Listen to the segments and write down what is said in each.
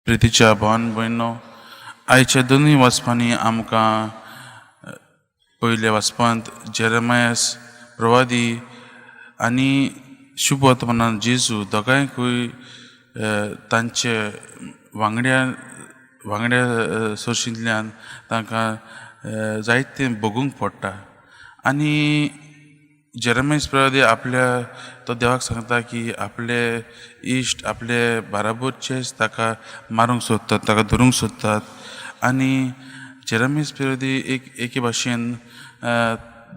प्रितीच्या भावान भयणो, आयच्या दोनूय वाचपांनी आमकां पयल्या वाचपांत जेरेमायस प्रवादी आनी शुभवर्तमानान जेजू दोगांयकूय तांचे वांगड्या वांगड्या सोर्शींतल्यान तांकां जायतें भोगूंक पडटा. आनी जेरेमायस प्रवादी आपल्या तो देवाक सांगता की आपले इश्ट आपले बाराबोरचेच ताका मारूंक सोदतात, ताका धरूंक सोदतात. आनी जेरेमायस प्रवादी एक एके भाशेन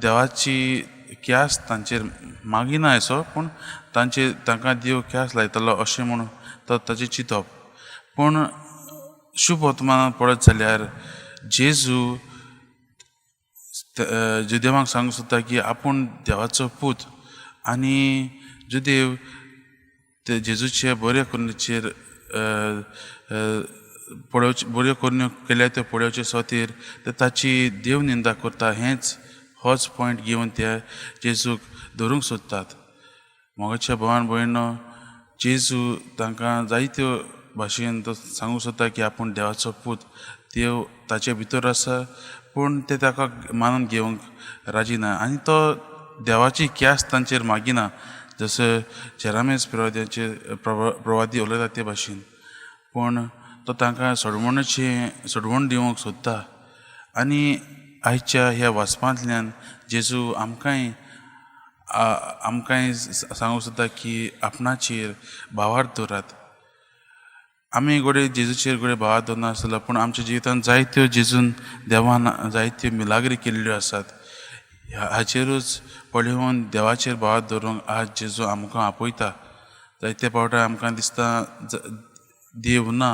देवाची क्यास तांचेर मागिना असो, पूण तांचे तांकां देव क्यास लायतलो अशें म्हूण तो ताचें चिंतप. पूण शुभ वर्तमानान पळयत जाल्यार जेजू जुदेवांक सांगूंक सोदता की आपूण देवाचो पूत आनी जुदेव ते जेजूचे बऱ्यो करणेचेर पळोवचे, बऱ्यो करण्यो केल्या त्यो पळोवचे सोतीर ते ताची देव निंदा करता. हेंच होच पॉयंट घेवन ते जेजूक धरूंक सोदतात. मोगाच्या भावान भयणो, जेजू तांकां जायत्यो भाशेन तो सांगूंक सोदता की आपूण देवाचो पूत, देव ताचे भितर आसा, पूण ते ताका मानून घेवंक राजी ना आनी तो देवाची क्यास तांचेर मागिना जसो जेरामेस प्रवाद्याचेर प्रवादी उलयता ते भाशेन. पूण तो तांकां सोडवणचे सोडवण दिवंक सोदता. आनी आयच्या ह्या वाचपांतल्यान जेजू आमकांय आमकांय सांगूंक सोदता की आपणाचेर भावार्थ दवरात. आमी घडये जेजूचेर घडये भावार्थ दवरनासलो, पूण आमच्या जिवितांत जायत्यो जेजून देवान जायत्यो मिलाग्री केल्ल्यो आसात. हाचेरूच पळोवन देवाचेर भावार्थ दवरूंक आज जेजू आमकां आपयता. जायते फावटी आमकां दिसता देव ना,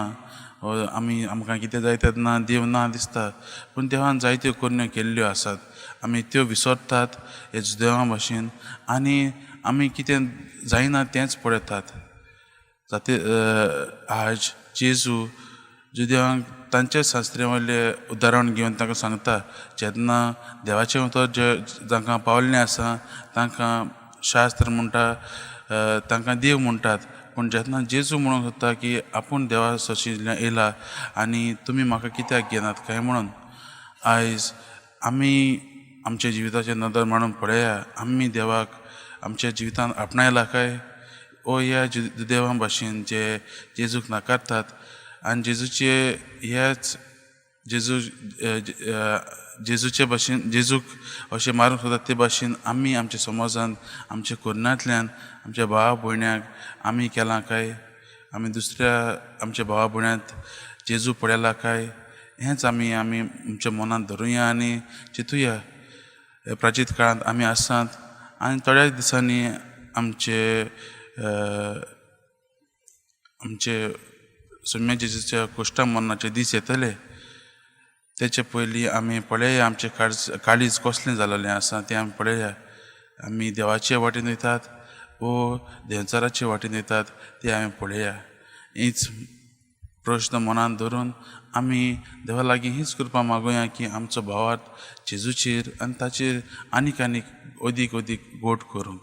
आमी आमकां कितें जाय तेन्ना देव ना दिसता, पूण देवान जायत्यो करण्यो केल्ल्यो आसात. आमी त्यो विसरतात हे जुदेवा भाशेन आनी आमी कितें जायना तेंच पळयतात. जाते आज जेजू जुदेवांक तांचे शास्त्रे वयले उदाहरण घेवन तांकां सांगता, जेन्ना देवाचें उतर जे जांकां पावल्लें आसा तांकां शास्त्र म्हणटा, तांकां देव म्हणटात. पूण जेन्ना जेजू म्हणूंक सोदता की आपूण देवा सोशिल्ल्यान येयला आनी तुमी म्हाका कित्याक घेनात काय म्हणून, आयज आमी आमच्या जिविताचेर नदर मारून पळया, आमी देवाक आमच्या जिवितांत आपणायला काय ओ ह्या जुदेवां भाशेन जे जेजूक नाकारतात. आनी जेजूचे ह्याच जेजू जेजूचे भाशेन जेजूक अशें मारूंक सोदतात ते भाशेन आमी आमच्या समाजांत आमच्या कोरनांतल्यान आमच्या भावा भयण्याक आमी केलां काय, आमी दुसऱ्या आमच्या भावा भयण्यांत जेजू पळयला काय, हेंच आमी आमी आमच्या मनांत धरुया आनी चिंतुया. प्राचीत काळांत आमी आसात आनी थोड्या दिसांनी आमचे आमचे सोम्या जेजूच्या कोश्टा मरणाचे दीस येतले. तेचे पयलीं आमी पळया आमचें काळीज कसलें जालेलें आसा तें आमी पळया. आमी देवाचे वाटेन वयतात वो देंवचाराचे वाटेन वयतात तें आमी पळया. हीच प्रश्न मनांत धरून आमी देवा लागीं हीच कृपा मागुया की आमचो भावार्थ जेजूचेर आनी ताचेर आनीक आनीक अदीक अदीक गोट करूंक.